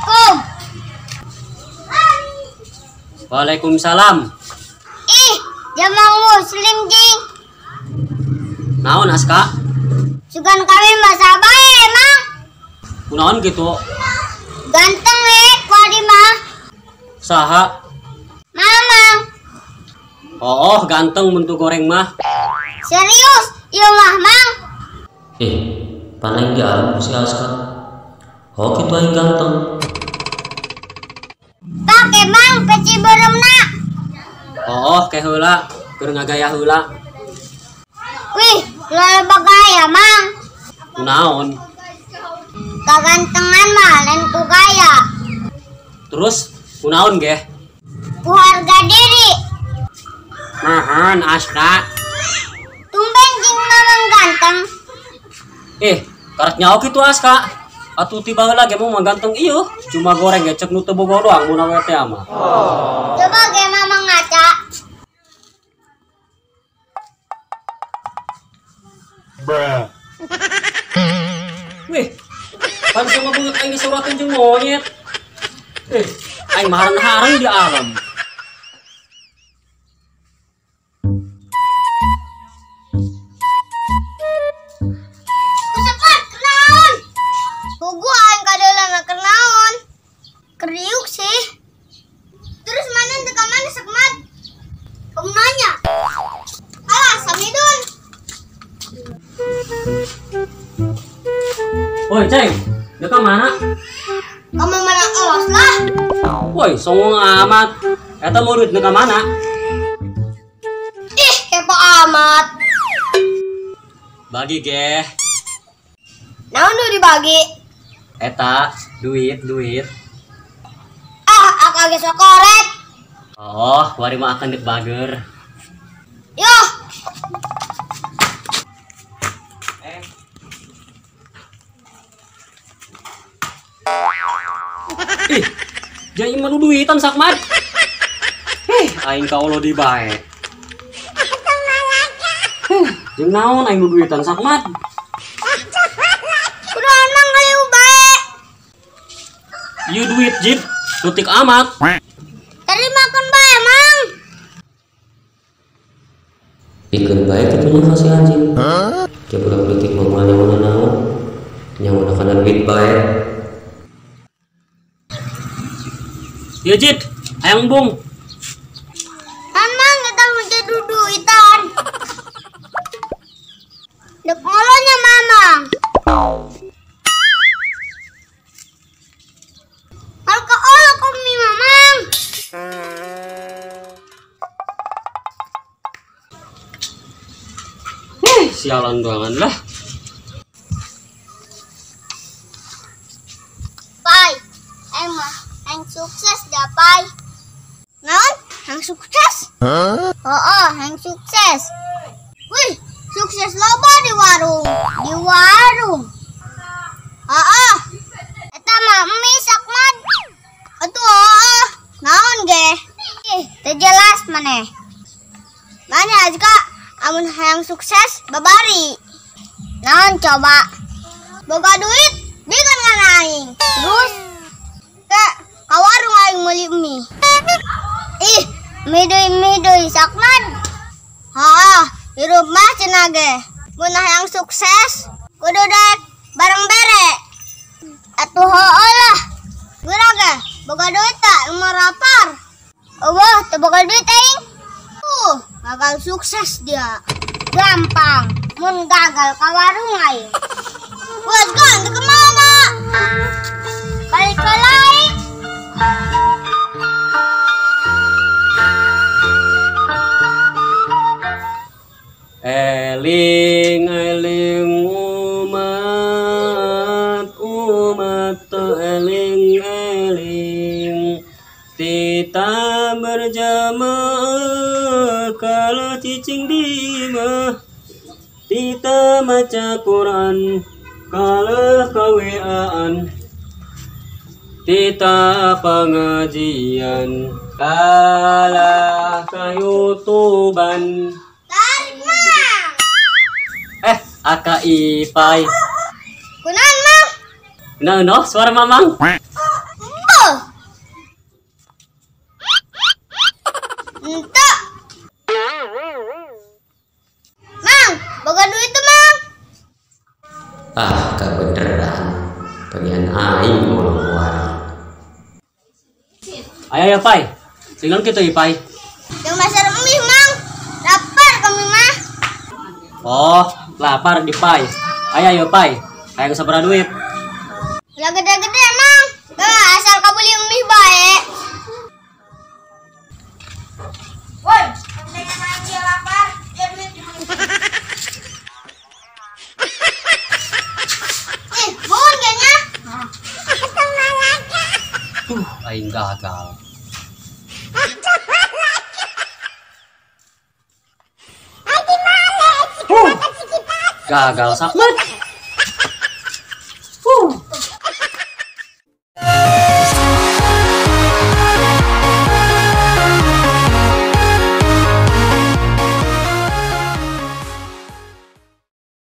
Assalamualaikum. Waalaikumsalam. Ih, jamang muslim jing. Naon Aska? Sugan kami masa bae emang. Kunaon gitu? Ganteng kuari mah. Saha? Mamang. Oh, ganteng bentuk goreng mah. Serius, ieu mah mang. Pan aing dialog si Aska. Oh, kitu aing ganteng. Pake mang peci beureumna. Oh, ke heula, keur ngagaya heula. Wih, loba gaya mang. Kunaon? Kagantengan mah lain ku gaya. Terus kunaon geh? Ku harga diri. Mahan Aska. Tumben jeung mamang ganteng. Karet nyaho kitu Aska. Atuh tiba heula ge mah ganteng ieu. Cuma goreng ge cek nu teu bogo doang mun awe teh mah. Coba ge mamang ngaca. Bruh. Wih, pan sama banget aing disorakeun jeung monyet. Aing mah hareng-hareng di alam. Kusepat kenaon? Pugu aing kadeulana kenaon? Kriuk sih. Terus mana teu ka mana sekmat? Kamu nanya. Alah, samidun. Woi, Ceng, dia ke mana? Kamu mana elos lah. Woi, songong amat. Eta murid dia ke mana? Ih, kepo amat. Bagi geh. Naon nu dibagi? Eta, duit. Ah, aku ge sokoret. Oh, wari mah akan dek bager. Yo. Ih, jadi mah duitan sakmat. Aing ka Allah di bae. Jeung naon aing duitan sakmat. Kunaon mang ngaliu bae? Ieu duit jit, leutik amat. Tadi makan bae mang. Pikeun bae kitu nya ka si anjing. Dia budak leutik mah moal nyaho naon. Nyaho kana duit bae. Iya Jit, ayang bung. Kan mang kita mau jadi duitan. Dek ngolonya mamang. Kalau ke olo komi mamang. Sialan doangan lah. Pai, emang yang sukses dah pai. Naon? Yang sukses? Huh? Oh, yang sukses. Wih, sukses loba di warung. Di warung. Oh, eta mah mie sakmat. Atuh oh, naon ge? Ih, teu jelas maneh. Mana Azka? Amun hayang sukses babari. Naon coba? Boga duit bikeun kana aing. Terus ke ka warung aing meuli mie. Ih, midui-midui sakmat. Heeh, hirup mah cenah ge. Mun hayang sukses kudu daek barang bere. Atuh heueuh lah. Geura ge, boga duit tak marapar. Eueuh, teu boga duit aing. Gagal sukses dia. Gampang, mun gagal ka warung aing. Wes kan kemana? Balik ke lain. Eling eling umat umat eling eling tita berjamaah kalau cicing di imah tita maca Quran kalau kaweaan tita pengajian kalah kayutuban. Tarik mang. Aka ipai. Kunaon mang? Kunaon no suara mamang? Aya ya, Pai. Tinggal kitu ieu, Pai. Yang dasar mie, Mang. Lapar kami mah. Oh, lapar di Pai. Aya ya, Pai. Hayang sabaraha duit? Ulah gede-gede, Mang. Gak asal kau beli mie bae. Woi, pengen dia lapar, dia duit. Ih, bun kayaknya. Tuh, aing gagal. Gagal sakmet.